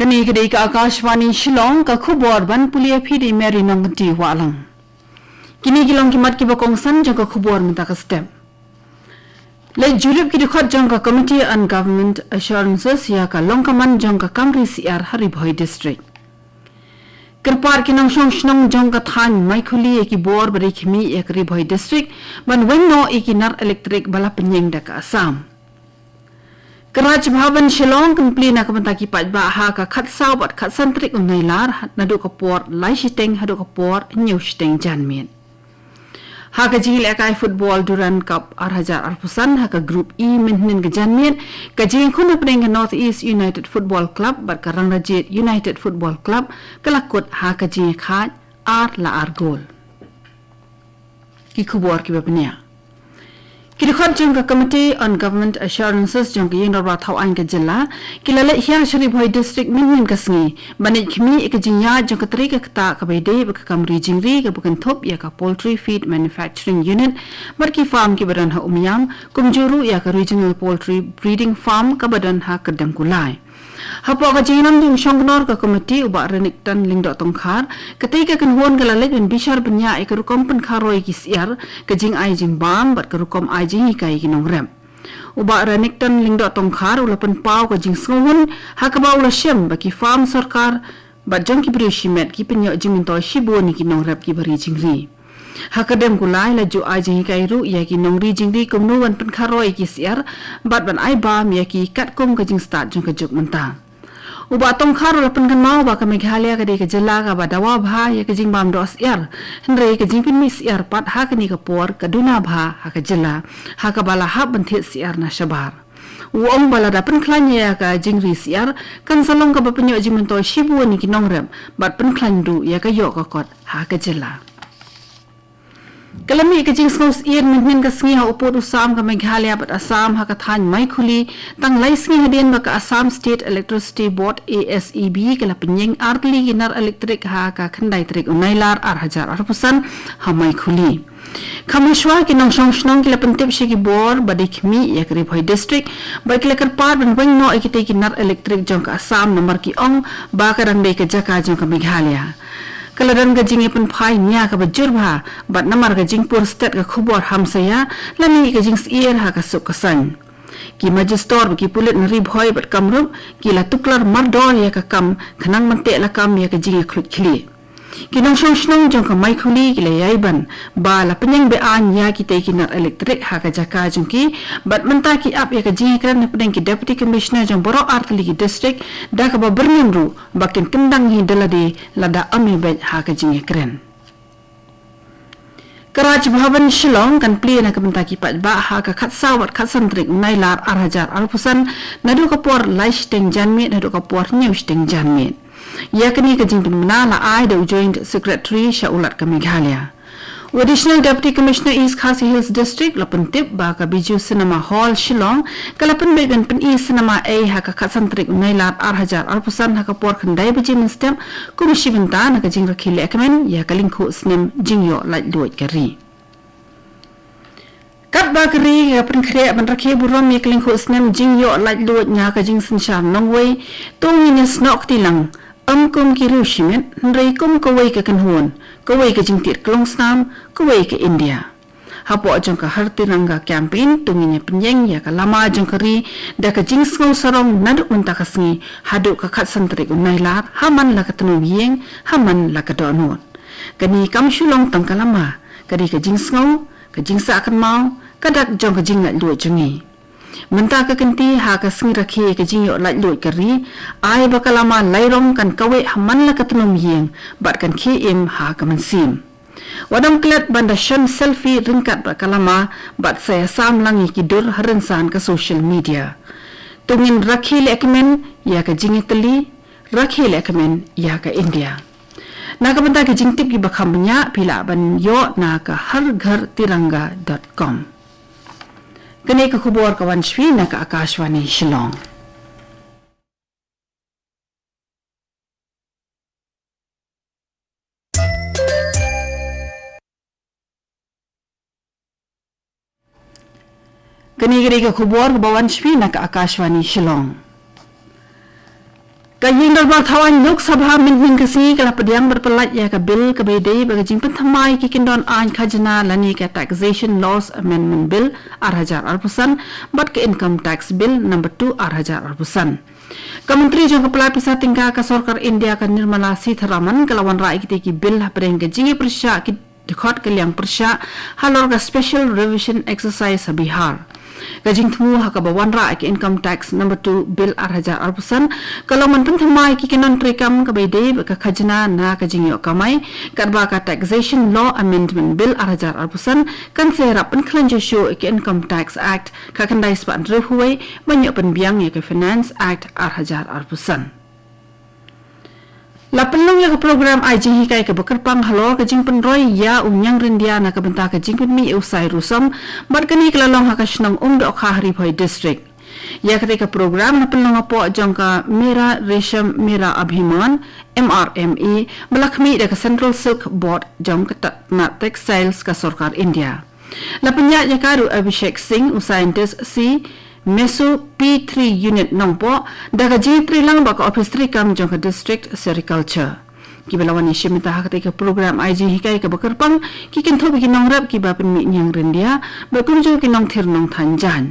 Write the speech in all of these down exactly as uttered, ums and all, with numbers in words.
Kane ka dei ka Akashvani Shillong, ka khubor ban pule ïa phi da i Mary Nongkynti Wahlang. Kine ki long ki mat kiba kongsan jong ka khubor mynta ka step. Leit jurip ki dkhot jong ka Committee on Government Assurances ïa ka long ka man jong ka kam ri syiar ha Ri Bhoi District. Kyrpad ki nongshong shnong jong ka thaiñ Maikhuli ïa ki bor ba dei khmih ïa ka Ri Bhoi District ban weng noh ïa ki nar elektrik ba la pynïeng da ka Assam. Ka Raj Bhavan Shillong kan plie na ka bynta ki paidbah ha ka khatsaw bad khatsan tarik u Nailar, naduh ka por lai shiteng haduh ka por hynñiew shiteng janmiet. Ha ka jingïalehkai football Durand Cup ar hajar arphew san ha ka Group E mynhynnin ka janmiet, ka jingïakhun hapdeng ka North East United Football Club bad ka Rangrajit United Football Club ka la kut ha ka jingïakhaid ar la ar gol. Ki khubor kiba bniah. Ki dkhot jong ka Committee on Government Assurances jong ka Ïing Dorbar Thaw Aiñ ka jylla ki la leit hiar sha Ri Bhoi District mynhynnin ka sngi ban leit khmih ïa ka jingïaid jong ka trai ka ktah kaba ïadei bad ka kam ri jingri kaba kynthup ïa ka Poultry Feed Manufacturing Unit bad ki farm kiba don ha Umiam, kumjuh ruh ïa ka Regional Poultry Breeding Farm kaba don ha Kyrdemkulai. Hapoh ka jingïalam jong u shongknor ka komiti u Bah Renikton Lyngdoh Tongkhar, katei ka kynhun ka la leit ban bishar bniah ïa ka rukom pynkharoi ki syiar, ka jingai jingbam bad ka rukom ai jinghikai ïa ki nongrep. U Bah Renikton Lyngdoh Tongkhar u la pynpaw ka jingsngewhun ha kaba u la shem ba ki farm sorkar bad jong ki briew shimet ki pynïoh jingmyntoi shibun ïa ki nongrep kiba ri jingri. Ha Kyrdemkulai la ju ai jinghikai ruh ïa ki nongri jingri kumno ban pynkharoi ïa ki syiar bad ban ai bam ïa ki katkum ka jingstad jong ka juk mynta. U Bah Tongkhar u la pynkynmaw ba ka Meghalaya ka dei ka jylla kaba dawa bha ïa ka jingbam doh syiar, hynrei ka jingpynmih syiar pat ha kane ka por ka duna bha ha ka jylla, ha kaba la hap ban thied syiar na shabar. U ong ba lada pynkhlaiñ ïa ka jingri syiar, kan sa long kaba pynïoh jingmyntoi shibun ïa ki nongrep bad pynkhlaiñ ruh ïa ka ïoh ka kot ha ka jylla. Ka la mih ka jingsngew syier mynhynnin ka sngi ha u pud u sam ka Meghalaya bad Assam ha ka thaiñ Maikhuli, tang lai sngi hadien ba ka Assam State Electricity Board, A S E B, ka la pynïeng ar tylli ki nar elektrik ha ka khyndai tarik u Nailar ar hajar arphew san ha Maikhuli. Kham hashwa ki nongshong shnong ki la pyntip sha ki bor ba dei khmih ïa ka Ri Bhoi District, bad ki la kyrpad ban weng noh ïa kitei ki nar elektrik jong ka Assam namar ki ong ba ka dang dei ka jaka jong ka Meghalaya. Ka la don ka jingïapynphai nia kaba jur bha, bad namar ka jingpur stet ka khubor hamsaïa, la mih ka jingsyier ha ka suk ka saiñ. Ki majistor bad ki pulit na Ri Bhoi bad Kamrup ki la tuklar mardor ïa ka kam, khnang ban teh lakam ïa ka jingïakhluit khlieh. Ki nongshong shnong jong ka Maikhuli ki la ïai ban ba la pynïeng be-aiñ ïa kitei ki nar elektrik ha ka jaka jong ki, bad mynta ki ap ïa ka jingïakren hapdeng ki Deputy Commissioner jong baroh ar tylli ki district, da kaba byrngem ruh ba kin kyndang hi da lade lada ym ïabeit ha ka jingïakren. Ka Raj Bhavan Shillong kan plie na ka bynta ki paidbah ha ka khatsaw bad khatsan tarik u Nailar ar hajar arphew san, naduh ka por lai shiteng janmiet haduh ka por hynñiew shiteng janmiet. Ïa kane ka jingpynbna la ai da u Joint Secretary sha u Lat ka Meghalaya. U Additional Deputy Commissioner East Khasi Hills District la pyntip ba ka Bijou Cinema Hall Shillong ka la pynbeit ban pyni cinema ei ha ka khatsan tarik u Nailar ar hajar arphew san ha ka por khyndai baje mynstep, kum shi bynta na ka jingrakhe lehkmen ïa ka lyngkhuh snem jingïoh laitluid ka ri. Katba ka ri ka pynkhreh ban rakhe burom ïa ka lyngkhuh snem jingïoh laitluid na ka jingsynshar nongwei, to ngin ïasnoh kti lang, ym kum ki riew shimet, hynrei kum kawei ka kynhun, kawei ka jingtied klong snam, kawei ka India. Hapoh jong ka Har Tiranga campaign, to ngin ïa pynïeng ïa ka lama jong ka ri da ka jingsngew sarong naduh mynta ka sngi haduh ka khatsan tarik u Nailar, ha man la ka tnum ïing, ha man la ka dohnud. Kane kam shu long tang ka lama, ka dei ka jingsngew, ka jingsah kynmaw, ka dak jong ka jinglaitluid jong ngi. Mynta ka kynti ha ka sngi rakhe ka jingïoh laitluid ka ri, ai ba ka lama Lairong kan kaweh ha man la ka tnum ïing, bad kan khie im ha ka mynsiem. Wat nym klet ban da shon selfie ryngkat bad ka lama, bad sa ïasam lang ïa ki dur ha rynsan ka social media. To ngin rakhe lehkmen ïa ka jingïatylli, rakhe lehkmen ïa ka India. Na ka bynta ka jingtip kiba kham bniah phi lah ban ïoh na ka har ghar tiranga dot com. Kane ka khubor ka wan shwi na ka Akashvani Shillong. Kane ka dei ka khubor kaba wan shwi na ka Akashvani Shillong. Ka Ïing Dorbar Thawaiñ Lok Sabha mynhynnin ka sngi ka la pdiang bad pyllait ïa ka bill kaba ïadei bad ka jingpynthymmai ki kyndon aiñ khajna lane ka Taxation Laws Amendment Bill ar hajar arphew san bad ka Income Tax Bill number two ar hajar arphew san. Ka Myntri jong ka Pla Pisa Tyngka ka Sorkar India ka Nirmala Sitharaman ka la wanrah ïa kitei ki bill hapdeng ka jingïapyrshah ki dkhot ka liang pyrshah halor ka Special Revision Exercise ha Bihar. Ka jingthmu ha kaba wanrah ka Income Tax number two Bill ar hajar arphew san ka long ban pynthymmai ki kyndon treikam kaba ïadei bad ka khajna na ka jingïoh kamai, katba ka Taxation Law Amendment Bill ar hajar arphew san kan sa ïarap pynkhlaiñ shuh shuh ïa ka Income Tax Act ka khyndai spah hynriewphew wei ban ïoh pynbiang ïa ka Finance Act ar hajar arphew san. La pynlong ïa ka program ai jinghikai kaba kyrpang halor ka jingpynroi ïa u ñiang ryndia na ka bynta ka jingpynmih ïa u Sai Rusom, bad kane ka la long ha ka shnong Umdohkha ha Ri Bhoi District. Ïa katei ka program la pynlong hapoh jong ka Mera Resham Mera Abhiman, M R M A, ba la khmih da ka Central Silk Board jong ka tnat Textiles ka Sorkar India. La pynïaid ïa ka da u Abhishek Singh, u scientist C, Meso P three Unit Nongpoh, da ka jingïatreilang bad ka ophis treikam jong ka District Sericulture. Kiba la wan ïashim bynta ha katei ka program ai jinghikai kaba kyrpang ki kynthup ïa ki nongrep kiba pynmih ñiang ryndia bad kumjuh ki nongthir nongthaiñ jaiñ.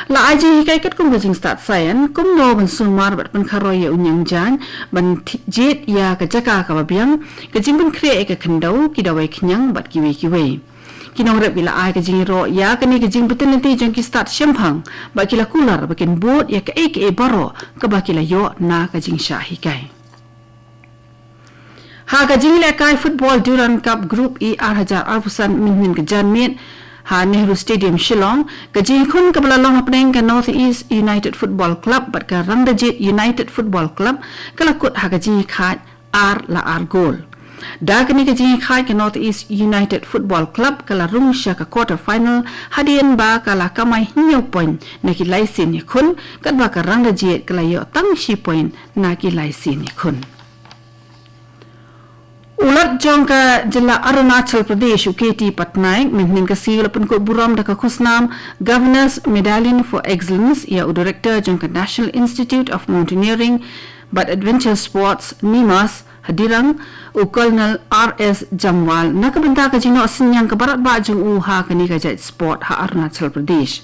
La ai jinghikai katkum ka jingstad saian, kumno ban sumar bad pynkharoi ïa u ñiang jaiñ, ban thi-, jied ïa ka jaka kaba biang, ka jingpynkhreh ïa ka khyndew, ki dawai khñiang bad kiwei kiwei. Ki nongrep ki la ai ka jingïaroh ïa kane ka jingpyntip lynti jong ki stad shemphang, bad ki la kular ba kin bud ïa kaei kaei baroh kaba ki la ïoh na ka jingshah hikai. Ha ka jingïalehkai football Durand Cup Group E ar hajar arphew san mynhynnin ka janmiet ha Nehru Stadium Shillong, ka jingïakhun kaba la long hapdeng ka North East United Football Club bad ka Rangdajied United Football Club ka la kut ha ka jingïakhaid ar la ar gol. Da kane ka jingïakhaid ka North East United Football Club ka la rung sha ka quarter final hadien ba ka la kamai hynñiew point na ki lai sien ïakhun, katba ka Rangdajied ka la ïoh tang shi point na ki lai sien ïakhun. U Lat jong ka jylla Arunachal Pradesh, u K T Patnaik, mynhynnin ka sngi u la pynkut burom da ka khusnam Governor's Medallion for Excellence ïa u Director jong ka National Institute of Mountaineering bad Adventure Sports, NIMAS, ha Dirrang, u Colonel R S Jamwal, na ka bynta ka jingnoh synñiang kaba radbah jong u ha kane ka jait sport ha Arunachal Pradesh.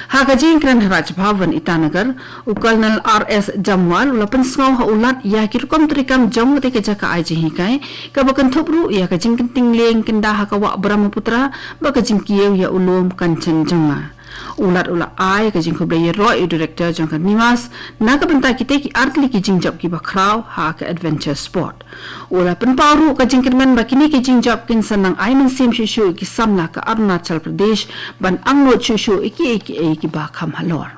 Ha ka jingkren ha Raj Bhavan Itanagar, u Colonel R S Jamwal u la pynsngew ha u Lat ïa ki rukom treikam jong katei ka jaka ai jinghikai, kaba kynthup ruh ïa ka jingkynting lieng kynda ha ka wah Brahmaputra, bad ka jingkiew ïa u lum Kanchenjunga. U Lat u la ai ka jingkhublei ïaroh ïa u Director jong ka NIMAS na ka bynta kitei ki artylli ki jingjop kiba khraw ha ka adventure sport. U la pynpaw ruh ka jingkyrmen ba kine ki jingjop kin sa nang ai mynsiem shuh shuh ïa ki samla ka Arunachal Pradesh ban angnud shuh shuh ïa kiei kiei kiba kham halor.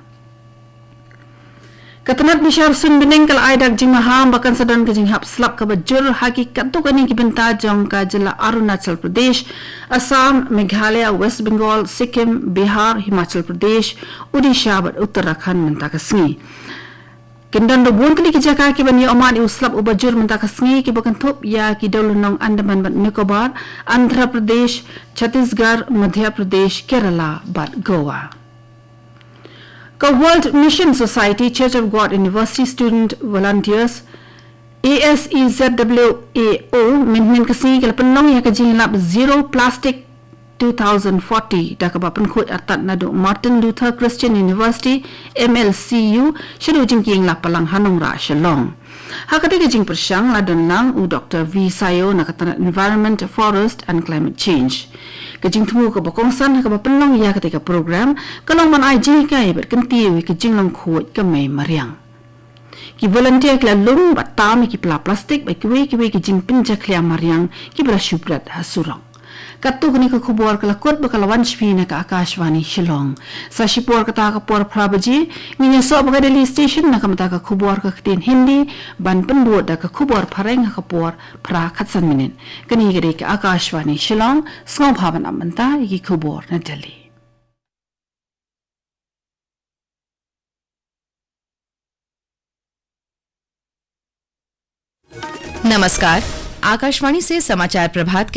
Ka tnat bishar suiñbneng ka la ai dak jingmaham ba kan sa don ka jinghap slap kaba jur ha ki katto katne ki bynta jong ka jylla Arunachal Pradesh, Assam, Meghalaya, West Bengal, Sikkim, Bihar, Himachal Pradesh, Odisha bad Uttarakhand mynta ka sngi. Kin don da bun tylli ki jaka kiban ïoh mad ïa u slap uba jur mynta ka sngi, kiba kynthup ïa ki dewlynnong Andaman bad Nicobar, Andhra Pradesh, Chhattisgarh, Madhya Pradesh, Kerala bad Goa. Ka World Mission Society Church of God University Student Volunteers, A S E Z W A O, mynhynnin ka sngi ka la pynlong ïa ka jingïalap Zero Plastic two thousand forty, da kaba pynkhuid artat naduh Martin Luther Christian University, M L C U, shaduh Jingkieng Lapalang ha Nongrah, Shillong. Ha katei ka jingpyrshang la don lang u Doctor V Sayo na ka tnat Environment, Forest and Climate Change. Ka jingthmu kaba kongsan ha kaba pynlong ïa katei ka program ka long ban ai jinghikai bad kyntiew ïa ka jinglong khuid ka mei mariang. Ki volunteer ki la lum bad tam ïa ki pla plastik bad kiwei kiwei ki jingpynjakhlia mariang kiba la shu bret ha surok. Katto katne ka khubor ka la kut bad ka la wan sha phi na ka Akashvani Shillong. Sa shipor kata ka por phra baje ngin ïasoh bad ka Delhi Station na ka bynta ka khubor ka ktien Hindi, ban pynbud da ka khubor phareng ha ka por phra khatsan minit. Kane ka dei ka Akashvani Shillong, sngewbha ban ap mynta ïa ki khubor na Delhi. नमस्कार, आकाशवाणी से समाचार प्रभात के